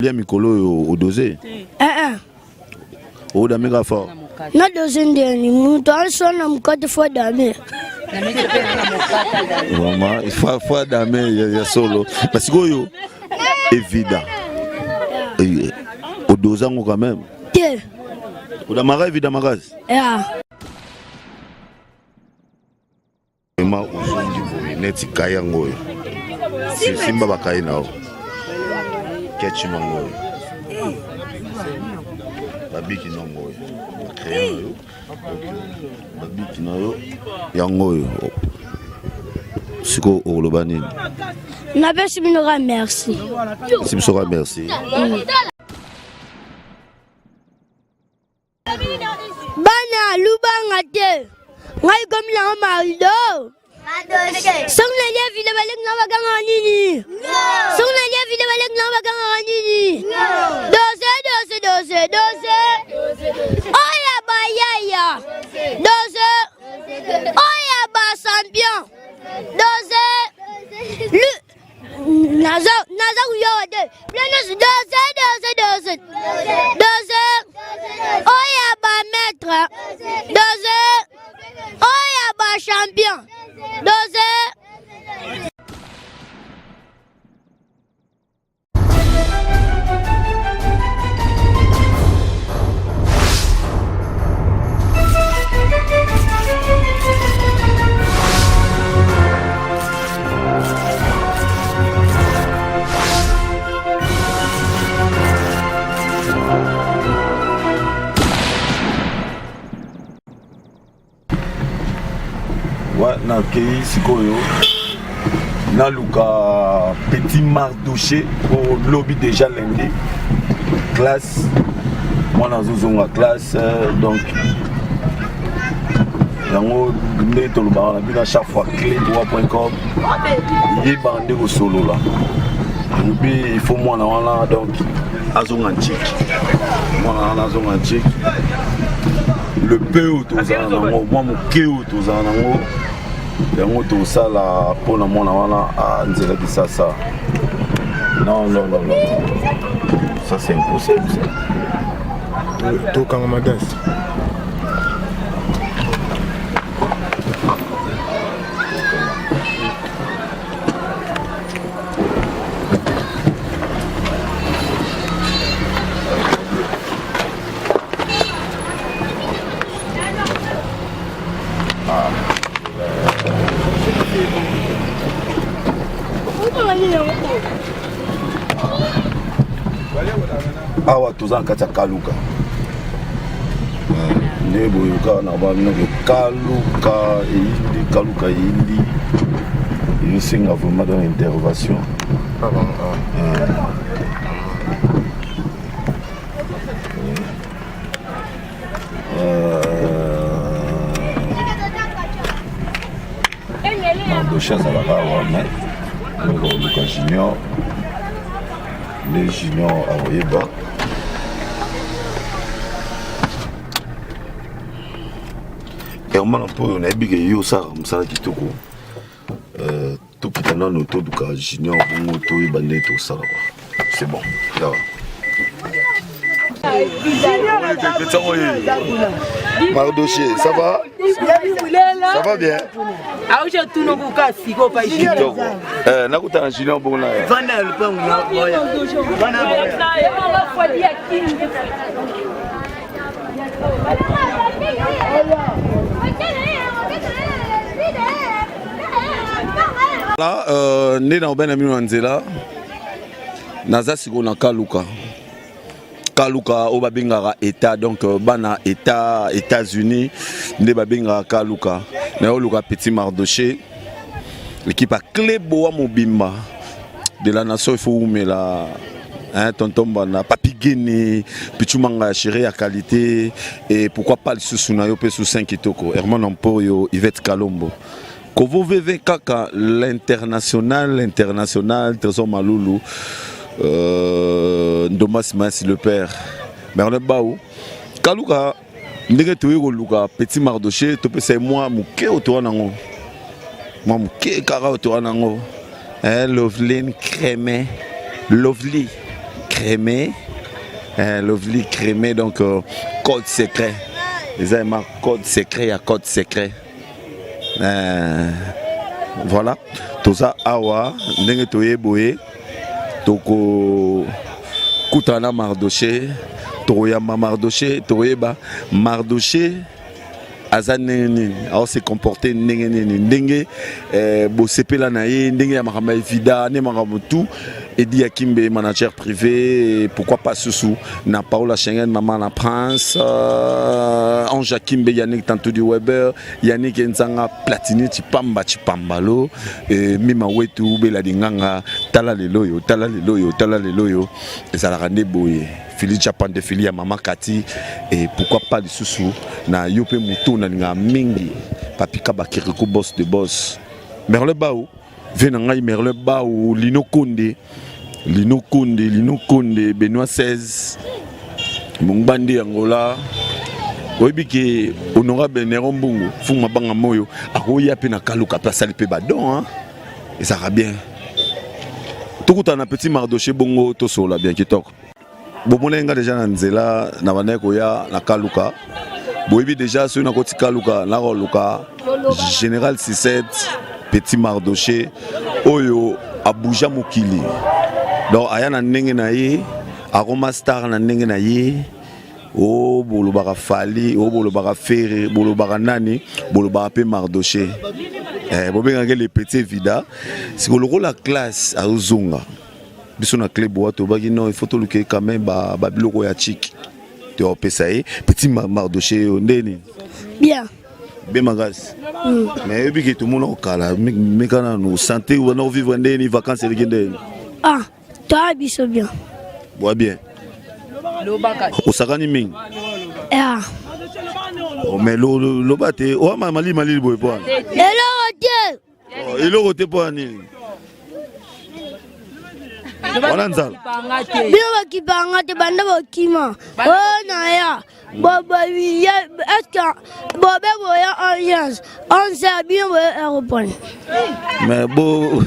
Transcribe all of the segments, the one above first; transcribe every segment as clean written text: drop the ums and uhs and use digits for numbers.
Lia mikolo oyo odose? Eh eh. Odame ka fort. Na dose ndeni mutu asona mukate fo dame. Vraiment, faut faut dame ya, ya solo. Parce que oyo evida. Odoza ngo quand même. Te. Odamaka evida makasi. Yeah. Vraiment ozongi boye neti kaye yango oyo simba bakaye na yo ketch nango oyo babiki nango oyo bacrayon na yo babiki na yo yango oyo sikoyo okoloba nini napesi bino ka merci pesi biso ka merci Bana lubanga te. Ngai komi nango marido. Soki nalia vide balengi nango bagangaka nini? Soki nalia vide balengi nango bagangaka nini? Dose dose dose dose. Oya bayaya. Dose. Oya ba champion. Dose. Naza naza kuyoka te. Plenos dose dose dose. Dose. Oya ba maître. Dose. Oya ba champion. Dose. Ouais, nakei sikoyo naluka petit mardoche po lobi déjà lundi classe mwana azozonga classe euh, donc yango nde tolobaka na bino chaque fois clé droit.com yebaka nde kosolola elobi il faut mwana wana donc azonga ntiki mwana wana azonga ntiki le peu oyo tozala nango mwa moke oyo tozala nango yango tosala mpo na mwana wana anzela kisasa non non non non ça c'est impossible ça tokanga madasi awa toza na kati ya kaluka eh, nde boyoka na banoke kaluka eyindi kaluka eyindi ezosenga vraiment dans intervention eh. Mardoche azalaka awa mais oluka junior nde junior akoyeba herman mpoyo nayebi ke yo osalaka mosala kitoko euh, tokita nano toluka junior bongo toyeba nde tosala kwa c'est bon yawa Mardoché, ça va Ça va bien Kitoko. Eh, nakutana Junior bongo na ye. Vanda lupangu na boya. Vanda boya. Voilà, euh, nde na obena mino na nzela naza sikoyo na kaluka kaluka oyo babengaka état donc euh, bana état états-unis nde babengaka kaluka nayoluka petit mardoché L'équipe à Cléboa Mobimba de la nation, il faut oumela. Hein, tonton Bana, Papi Guéné, Pichumanga chéri à qualité et pourquoi pas le sous na yo pe sous 5 kitoko Herman Emporio, Yvette Kalombo. Kovo VV kaka l'international, l'international Trésor Maloulou euh, Ndomas Mas le père. Merle Baou. Kaluka ndenge toyei koluka petit mardoche topesa ye mwa moke oyo toa nango mwa moke kaka oyo toa nango eh, loveline creme lovely Crémé eh, Lovely Crémé donc euh, code secret eza ema code secret ya code secret eh, voilà toza awa ndenge toye boye tokokutana na Mardoché tokoyamba Mardoché tokoyeba Mardoché aza ndenge nini aose comporte ndenge nini ndenge eh, bosepela na ye ndenge ya makambo ya evida nde makambo tout Edi Akimbe manager privé pourquoi pas susu na Paola Schengen maman na Prince euh, Ange Akimbe Yannick Tantudi Weber Yannick Nzanga Platini Chipamba Chipambalo et Mima Wetu Bela Dinganga tala lelo yo tala lelo yo tala lelo yo ezalaka nde boye Fili Japan de Fili ya mama Kati et pourquoi pas lisusu na yo pe mutu na linga mingi Papi Kaba Kirikou boss de boss Merle Baou vie na ngai Merle Baou Lino Konde Lino Konde Lino Konde Benoît 16 Mungbandi Angola oyebi ke honorable Nero Mbungu Fumu Mabanga Moyo akoya pe na Kaluka pe asali pe ba don hein ezalaka bien tokutana na petit mardoche bongo tosolola bien kitoko bomonaki nga deja na nzela na bandaki koya na kaluka boyebi deja soki nakoti kaluka nakoluka général 67 petit mardoche oyo abuja mokili donc aya na ndenge na ye akoma star na ndenge na ye o oh, bolobaka fali o oh, bolobaka fere bolobaka nani bolobaka mpe mardoche eh, bobengaka le petit vida siko lokola classe azozonga biso na club wa tobaki non il faut toluka ye quand même babiloko ya chik toyopesa ye petit mardoche yo nde nini bien bien makasi mm. mais oyebi ke tomona okala meka nanu santé wana ovivre ndenge nini vacance eleki ndenge nini ah toya biso bien boa bien osakani mingi yeah. oh, mais loba te oa malili malili boye mpo wana eloko te oh, eloko te mpo ya nini wana nzala bino bakipanga te banda bokima oyo naya eske bobe boya urgence onze bino boya aéroport mais bo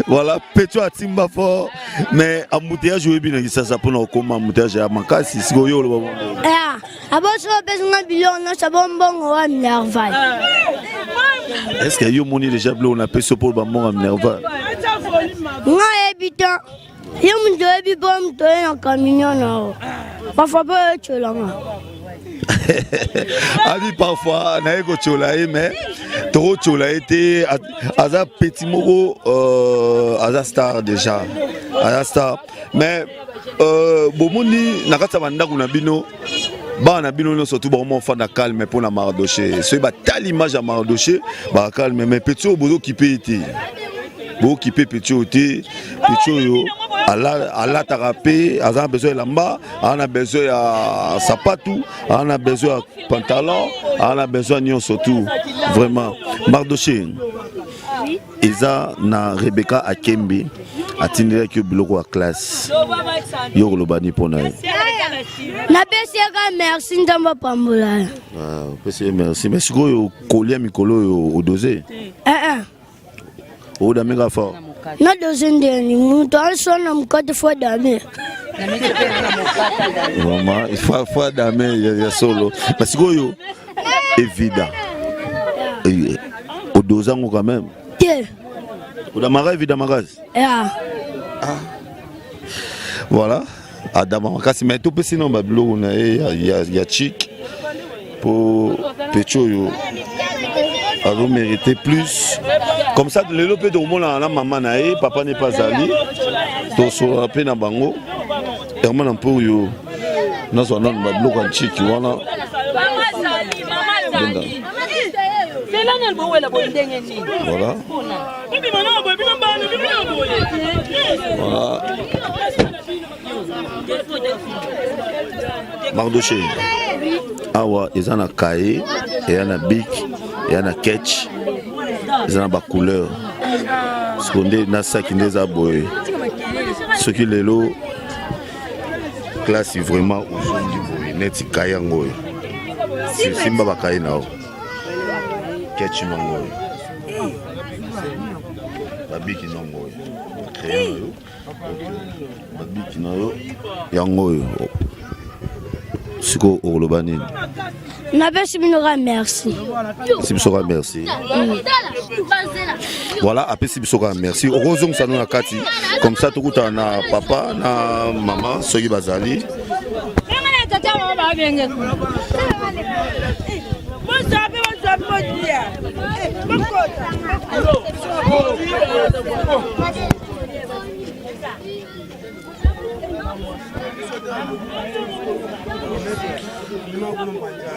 voilà petio atimba fort mais embouteillage oyebi na kisasa mpona kokoma embouteillage ya makasi sikoyo oloba aboso opesi nga biloko nyonso bombongo wa minerval est ce que yo omoni déjà biloko napesi yo mpo bambongo ya minerval nga ayebi te yo moto oyebi mpo moto oye na camion na yo parfois mpe oyetyola nga abi parfois naye kotyola ye mais tokotyola ye te aza petit moko euh, aza star déjà aza star mais euh, bomoni na kati ya bandako na bino bana na bino nyonso tu bakoma ofanda calme mpo na mardoche soki batali image ya mardoche bakalme mais petit oyo bozokipe ye te bokipe petit oyo te petit oyo alataka mpe aza na besoin ya elamba aza na besoin ya sapatu aza na besoin ya pantalon aza na besoin nyonso tu vraiment mardoche Eza na Rebecca Akembi atindelaki yo biloko ya classe yo koloba nini mpo na ye? Napesi ye kaka merci, Nzambe apambola ye. Ah, opesi ye merci mais sikoyo kolia mikolo oyo odose? Eh eh. Odame kaka fort? Na dose ndeni moto asona mokate fo dame. Vraiment, il faut faut dame ya solo. Mais sikoyo evida odoza yango quand même te odamaka evida makasi yeah. ah. voilà adama makasi mais topesi nano babiloko na ye ya, ya, ya chik mpo peti oyo azomérite plus comme ça lelo mpe tokomonana na mama na ye papa ne mpe azali tosolola mpe na bango herman na mpo oyo nazwa nanu babiloko ya nciki wana benda voilà voilà mardoche awa eza na kaye eya na bic eya na ketch eza na bacouleur siko nde na saki nde eza boye soki lelo classe vraiment ozongi boye neti kaye yango oyo simba bakaye na yo ketch nango oyo babiki nango oyo bacrayon na yo. Babiki na yo yango oyo sikoyo okoloba nini? Napesi bino kaka merci. Apesi biso kaka merci. Voilà, apesi biso kaka merci. Okozongisa no na kati comme ça tokutana na papa na mama soki bazali.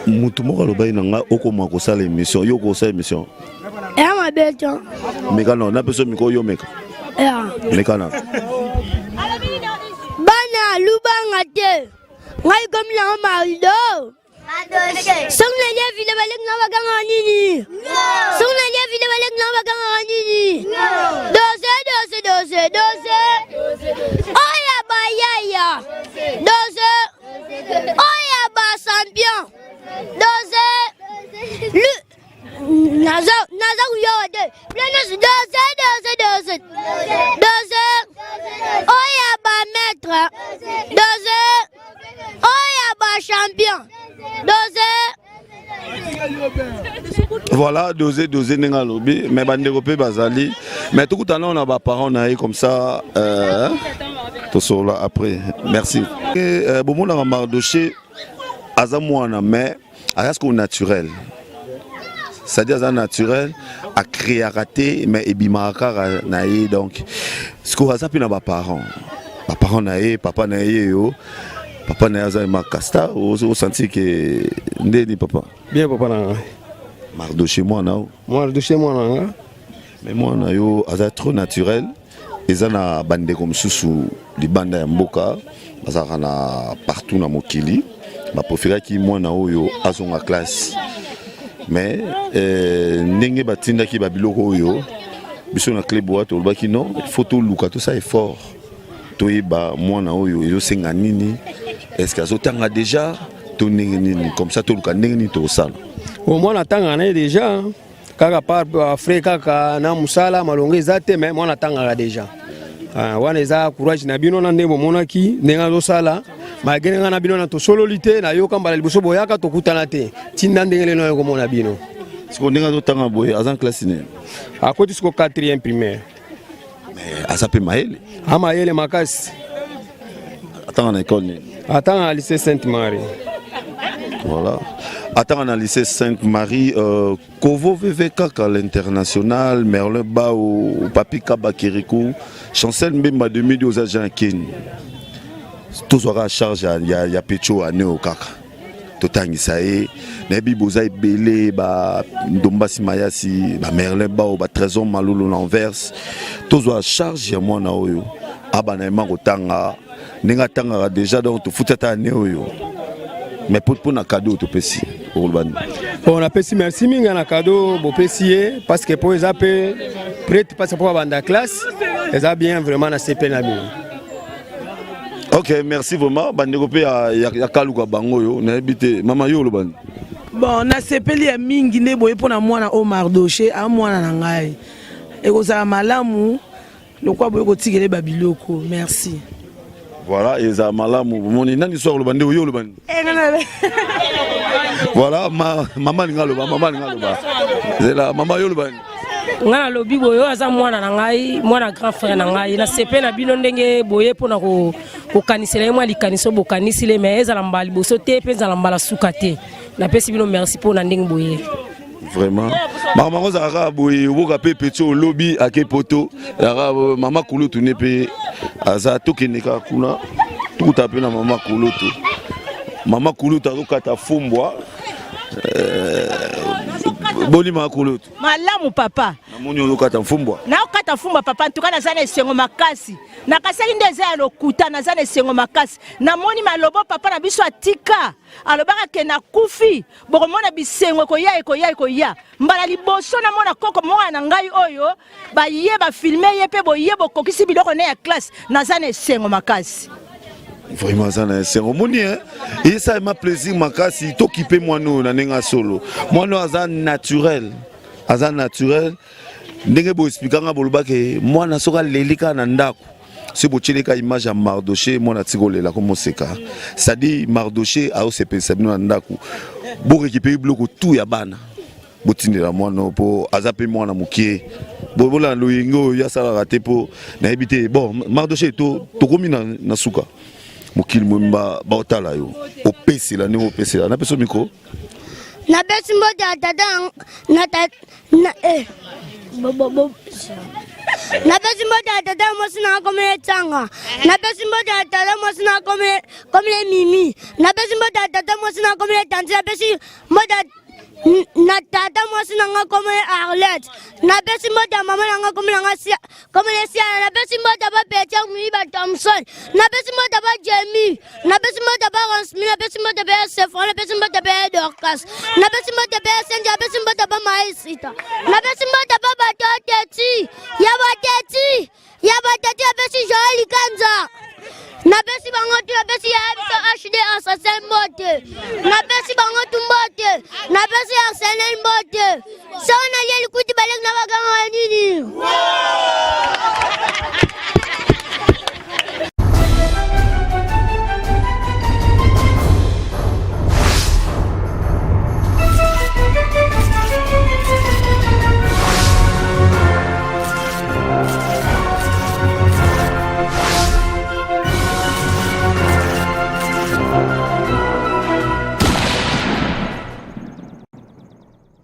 Motu moko alobaki na ngai okoma kosala émission, yo okosala émission eya mabe te. Meka na napesa miko, yo meka. Ya. Meka na. Bana lubanga te, ngai komi nango marido. Soki nalia vile baleki na bakangaka nini? Soki nalia vile baleki na bakangaka nini? Dose, dose, dose, dose oya bayaya, dose oya bachampion, dose. Naza naza kuyoka te bino nyonso. Dose, dose, dose, dose oya bamaître, dose oya bachampion, dose. Voilà, dose, dose ndenge alobi. Mais bandeko mpe bazali, mais tokutana na baparent na ye, comme ça tosolola après. Merci. Bomonaka Mardoché aza mwana, mais aza sikoyo naturel, c'est-à-dire aza naturel, acréaka te, mais ebimaka kaka na ye. Donc sikoyo aza mpe na baparent, baparent na ye, papa na ye yo, papa na ye aza makasta. Osentir ke ndeni papa? Bien, papa na ngai. Mardoché mwana o? Mardoché mwana na nga. Mais mwana yo aza trop naturel. Eza na bandeko mosusu libanda ya mboka, bazalaka na partout na mokili, bapréféraki mwana oyo azonga classe. Mais ndenge batindaki babiloko oyo, biso na Club wa tolobaki non, il faut toluka, tosala effort, toyeba mwana oyo ezosenga nini, est ce que azotanga déjà to ndenge nini, comme ça toluka ndenge nini tokosala. O mwana atangaka na ye déjà, kaka par frais, kaka na mosala malongo eza te, mais mwana atangaka déjà. Ah, wana eza courage na bino na ndenge bomonaki ndenge azosala, malgré ngai na bino na tosololi te. Nayoka mbala liboso boyaka, tokutana te, ntinda ndenge lelo nayo komona bino. Sikoyo ndenge azotanga boye, aza na classe nini? Akoti siko 4e primaire. Mais aza mpe mayele. Amayele makasi. Atanga na école nini? Atanga na lycée Sainte Marie. Voilà, atanga na lycée Sainte Marie. Kovo VV kaka l'international, Merlin Bao, Papi Kaba Kirikou, Chancel Mbemba de midi oza Jean Keni, tozwaka charge ya pecho ane oyo kaka totangisa ye. Nayebi boza ebele, bandombasi mayasi, bamerlin Bao, batrésor Malulu na Anvers. Tozwa charge ya mwana oyo, abana yema kotanga ndenge atangaka déjà. Donc tofuti ata ane oyo, mais mpo na cadeau topesi, okoloba nini? Bon, napesi merci mingi na cadeau bopesi ye, parce que po eza mpe prête, parce que po babanda classe eza bien. Vraiment nasepeli na bino. Ok, merci vraiment. Bandeko mpe ya Kaluka, bango oyo nayebi te. Mama, yo oloba nini? Bon, nasepeli ya mingi nde boye mpo na mwana oyo Mardoche, a mwana na ngai. Ekozala malamu lokwa boye kotikele babiloko. Merci. Voilà, eza malamu. Bomoni nani so akoloba nde oyo oloba nini? Voilà, mama alinga aloba, mama alinga aloba. Zela mama, yo oloba nini? Ngai nalobi boye, oyo aza mwana na ngai, mwana grand frère na ngai. Nasepe na bino ndenge boye mpona kokanisela ye mwa likanisi oyo bokanisile, mais ezala mbala liboso te mpe ezala mbala suka te. Napesi bino merci mpona ndenge boye. Vraiment, makambo yango ezalaka kaka boye. Oboka mpe peti olobi ake poto yaka mama kulutu ne mpe aza. Tokende kaka kuna, tukuta mpe na mama kulutu. Mama kulutu azokata fumbwa. Boni mama kulutu? Malamu, papa. Namoni ozokata mfumbwa. Naokata fumbwa, papa. Ntuka naza na esengo makasi, nakasaki nde eza ya lokuta. Naza na esengo makasi, namoni malobo papa na biso atika, alobaka ke nakufi, bokomona bisengo ekoya, ekoya, ekoya. Mbala liboso namona koko mwana na ngai oyo baye bafilmer ye mpe boye bokokisi biloko ne ya classe. Naza na esengo makasi. Vraiment aza na esengo. Omoni esalema plaisir makasi. Tokipe mwana oyo na ndenge ya solo. Mwana oyo aza naturel, aza naturel. Ndenge boexpliquanga, bolobaki mwana soki aleli kaka na ndako. Soki botyeleka image ya Mardoche, mwana atika kolela komoseka. C'est-à-dire Mardoche aosepelisa bino na ndako. Borécupérer biloko tout ya bana. Botindela mwana oyo mpo aza mpe mwana mokie. Bolanda loyenge oyo ye asalaka te mpo nayebi te. Bon, Mardoche, tokomi na suka. Mokili mobimba baotala yo. Opesela ndenge opesela. Napesa micro. Napesi mbote ya tata na na na eh bo bo bo napesi mbote ya tata mwasi na komele Tsanga. Napesi mbote ya tata mwasi na komele Mimi. Napesi mbote ya tata mwasi na komele Tanti. Napesi mbote na tata mwasi na nga komele Arlette. Napesi mbote ya mama na nga komele nga Sia, komele Siana. Napesi mbote ya bapetia Mimi, ba Thomson. Napesi mbote ya ba Jemi. Napesi mbote ba Ronsmi. Napesi mbote ba Sefra. Napesi mbote ba Dorcas. Napesi mbote ba Senja. Napesi mbote ba Maesita. Napesi mbote ba bato teti ya bateti ya bateti. Napesi Joel Kanza. Napesi bango tu. Napesi ya biso HD Assassin mbote. Napesi bango tu mbote. Napesi Arsenal mbote. Soki nalie